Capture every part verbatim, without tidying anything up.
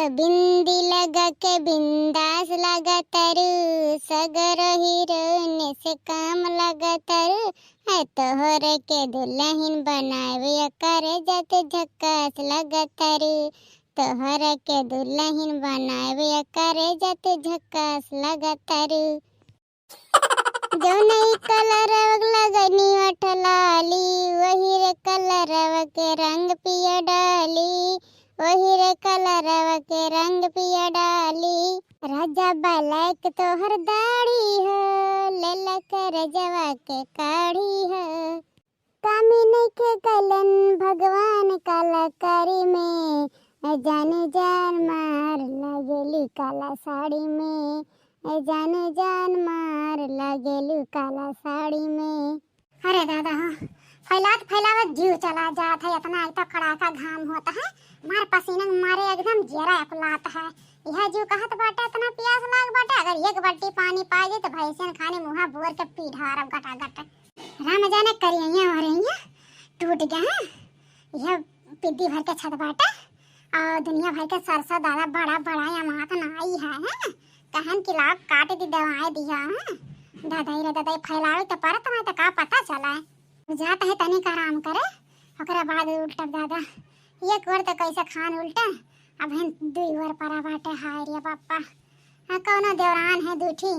बिंदी लगा के बिंदास लागतारू, सगरो हीरोइन से कम लागतारू। है तोहर के दुल्हन बनावे करे जाते झक्कास लागतारू, तोहर के दुल्हन बनावे करे जाते झक्कास लागतारू। जौन ई कलरवा के लगनी ओठ लाली, वही रे कलरवा के रंग पिया डाली, वही रे कलरवा के रंग पिया डाली। राजा ब्लैक तोहर दाढ़ी हो, लेला करजवा के काढ़ी हो। कमी नइखे कलन भगवान कलाकारी में, ए जाने जान मार लागेली काला साड़ी में, ए जाने जान मार लागेली काला साड़ी में। अरे दादा हो, फैलात फैलावत जीव चला जात है, इतना एक तो कड़ाका घाम होत है, मार पसीना के मारे एकदम जियरा अकुलात है। यह जीव कहत बाटे इतना पियास लाग बाटे, अगर एक बाल्टी पानी पाए जाए तो भैंसियन खाने मुँहा बोर के पी ढारब गटागट। राम जाने करिया हो रही टूट गया है। यह पिद्दी भर के छत बाटे और दुनिया भर के सरसों दादा बड़ा बड़ा अमात नाई है, हैं? कहन कि लाओ काट दी दवाई दिया है। दादा रे दादा फैलावे तो परत नहीं तो का पता चला है। जात है तनिक आराम करे, ओकरा बाद उल्टा दादा ये कर तो कैसे खान उल्टा। अब हम दुई ओर परा बाटे, हाय रे बापा। हाँ, कौनो देवरान है दूठी,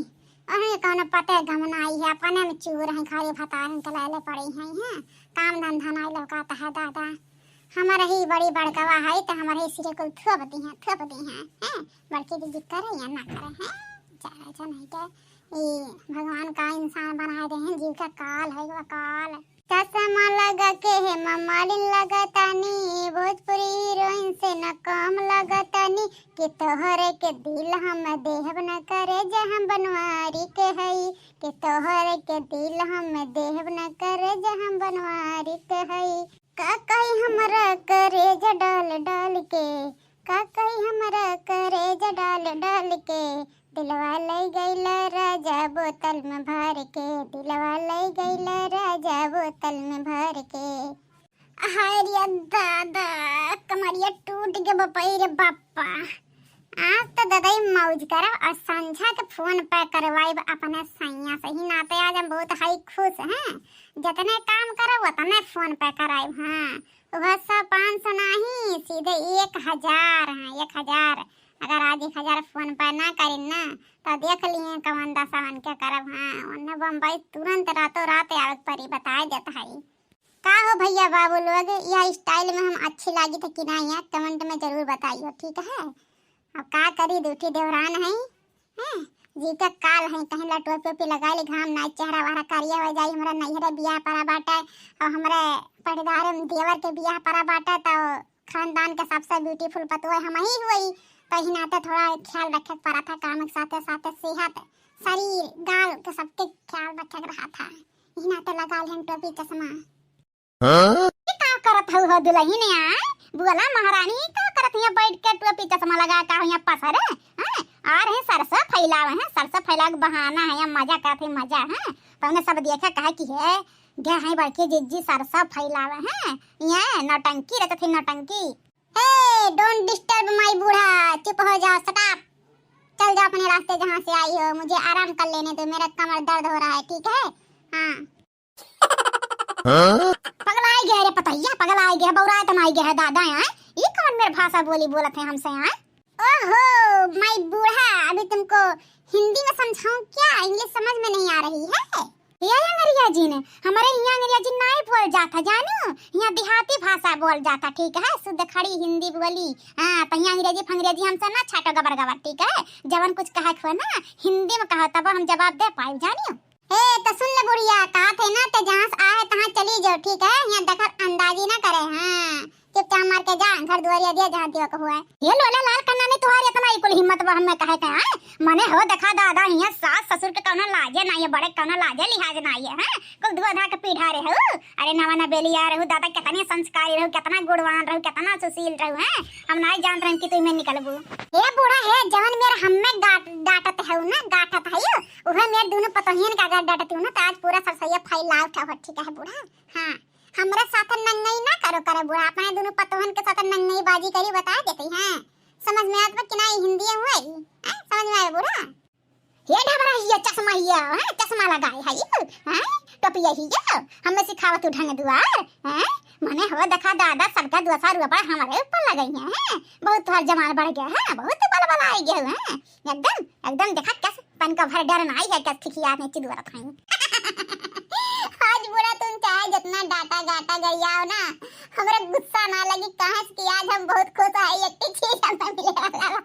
ओहनी कौनो पते गम नाई है, अपने में चूर हैं, खाली भतारन के लायले पड़ी हैं, हैं, काम धंधा नाई लौकाता है दादा। हमारे ही बड़ी बड़कवा है तो हमारे ही सिरे कुल थोप दी हैं, थोप दी हैं, हैं, बड़की दीदी करे या ना करे, हैं, चारा जन है के, ई भगवान का इंसान बनाए दे हैं, जीव का काल है वो काल। चश्मा लगा के हेमा मालिन लगा तानी, भोजपुरी हीरोइन से न कम लगा तानी, कि तोहरे के दिल हम देहब न करे जे हम बनवारी के हई, कि तोहरे के दिल हम देहब न करे जे हम बनवारी के हई। का कही हमरा करेज डाल डाल के, का कही हमरा करेज डाल डाल के, दिलवा ले गइला राजा बोतल में भर के, दिलवा ले गइला राजा बोतल में भर के। हाय रे दादा, कमरिया टूट गे बपई रे बापा। आज तो ददई मौज करब और संझा के फोन पे करवाइब अपने सैया से ही नाते आज हम बहुत हाई खुश हैं। जितने काम करब उतने फोन पे कराइब। हाँ, वह सब पाँच सौ नहीं, सीधे एक हजार हैं, एक हजार। अगर आज एक हजार फोन पे ना करिन ना, तो देख लिए कवन दशा उनके करब। हाँ, उन्हें बम्बई तुरंत रातों रात आवे के परी, बताए देत हई। का हो भैया बाबू लोग, यह स्टाइल में हम अच्छी लागी थे कि ना, यहाँ कमेंट में जरूर बताइयो, ठीक है। अब का करी, दूठी देवरान है, हैं, जी का काल है, कहीं ला टोपी ओपी लगा ले, घाम ना चेहरा वहरा करिया हो जाई। हमरा नैहरे बियाह परा बाटे और हमरे पटीदारे में देवर के बियाह परा बाटे, तो खानदान के सबसे ब्यूटीफुल पतोह हम ही हुई, तो ही नाते थोड़ा ख्याल रखे के पड़ा था, काम के साथे साथे सेहत, शरीर, गाल के सबके ख्याल रखे के रहा था। इही नाते लगा लेहन टोपी चश्मा। हाँ? ई का करत हऊ हो दुलहिन, आय? बोला महारानी, ई का करत हिया बैठ के टोपी चश्मा लगा का हिया पसरे? हैं? आ रहे सरसों फैलावे हैं, सरसों फैलावे के बहाना है, या मजा करत है, मजा है। तउने सब देखे कहे कि हे, गे हैं बड़की जिज्जी सरसों फैलावे हैं, ये नौटंकी रचत है, नौटंकी। Hey, don't disturb my बूढ़ा, चुप हो जाओ, shut up। चल जाओ अपने रास्ते जहाँ से आई हो, मुझे आराम कर लेने दो, मेरा कमर दर्द हो रहा है, ठीक है? हाँ। हाँ? पगलाए गए रे पतैया, पगलाए गए, बौराए तो नाई गए है दादा, आय? ई कौन मेर भाषा बोली बोलत है हमसे, आय? ओहो, my बूढ़ा, अभी तुमको हिंदी में समझाऊं क्या? English समझ में नहीं आ रही है? ये अंग्रेजी ने, हमारे यहाँ अंग्रेजी नाई बोल जाता, जानो? यहाँ देहाती भाषा बोल जाता, ठीक है? शुद्ध खड़ी हिंदी बोली। हाँ, तो यहाँ अंग्रेजी फंग्रेजी हमसे ना छाटो गबर गबर, ठीक है? जवन कुछ कहे के हो ना, हिंदी में कहो, तब हम जवाब दे पाए, जानियो? ए, तो सुन ले बुढ़िया, कहा थे ना, ते जहाँ से आए तहाँ चली जाओ, ठीक है? यहाँ दखल अंदाजी ना करे, हाँ, चुपचाप मार के जा, घर दुआरिया दिया जहाँ दियो को हुआ है। ये लोला लाल कन्ना ने तुहार इतना ही कुल हिम्मत बा हमें कहे के, हाँ? मने हो देखा दादा, हियाँ सास ससुर के कौनो लाजे नहीं है, बड़े कौनो लाजे लिहाज नहीं है, हाँ? कुल दुआ धा के पीढ़ा रहे हो, अरे नवा नबेली आ रहू दादा, कितने संस्कारी रहू, कितना गुणवान रहू, कितना सुशील रहू, हैं? हम नाई जानत रहन कि तू में निकलबू। हे बूढ़ा हे, जवन मेर हमें डांट-, डांटत है ना, डांटत है, उहे मेर दोनों पतोहियन का अगर डांटती हूँ ना, तो आज पूरा सरसैया फैला उठा हो, ठीक है बूढ़ा? हाँ, हमरा साथ नंगई ना करो करे बूढ़ा, अपने दोनों पतोहन के साथ नंगई बाजी करी, बता देते हैं। समझ में आवत बा कि नाही हिंदी हुआ ही? हैं? समझ में आवे बूढ़ा? ये ढबरा हिया, चश्मा हिया, हैं? चश्मा लगाए है ये, हैं? टोपिया हिया, हमें सिखावत तू ढंग दुआर, हैं? मने हो देखा दादा, सबका दो सौ रुपया हमारे ऊपर लगाई है, हैं? बहुत तोहर जमान बढ़ गया है, बहुत बल बल आई गया है, एकदम, एकदम देखा कस तनका भर डर नाही है, कस खिखियात में चिदवरत हैं। आज बूढ़ा तुम चाहे जितना डांटा गाटा गरियाओ ना, हमरा गुस्सा ना लगी, काहे से कि आज हम बहुत खुश है, एक चीज हमें मिले वाला बा।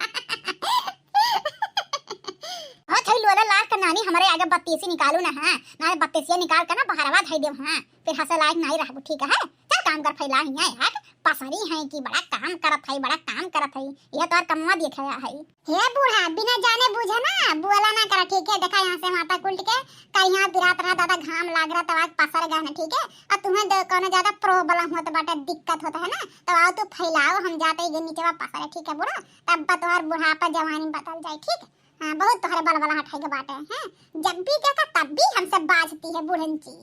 हाँ, थई लोला लाल का नानी, हमरे आगे बत्तीसी निकालू ना, हाँ, नानी बत्तीसिया निकाल के ना बहरवा धई देव, हाँ, फिर हंसे लायक नाही रहबू, ठीक है? चल काम कर, फैला हिया है, पसरी है कि बड़ा काम करत है, बड़ा काम करत है, ये तोहर कमवा देखे है। हे बूढ़ा, बिना जाने बूझे ना बोला ना करा, ठीक है? देखा यहाँ से माथा कुल्ट के, कल यहाँ बिरात रहा, दादा घाम लाग रहा, तब आग पसर गए ना, ठीक है? और तुम्हें दे-, कोनो ज्यादा problem होत बाटे, दिक्कत होता है ना, तब आओ तू फैलाओ, हम जाते ही नीचे पसरे, ठीक है बूढ़ा? तब बा तोहर बुढ़ापा जवानी बदल जाए, ठीक है? हाँ, बहुत तोहरे बलबला हटाई के बाटे हैं, जब भी देखा तब भी हमसे बाजती है बूढ़न ची।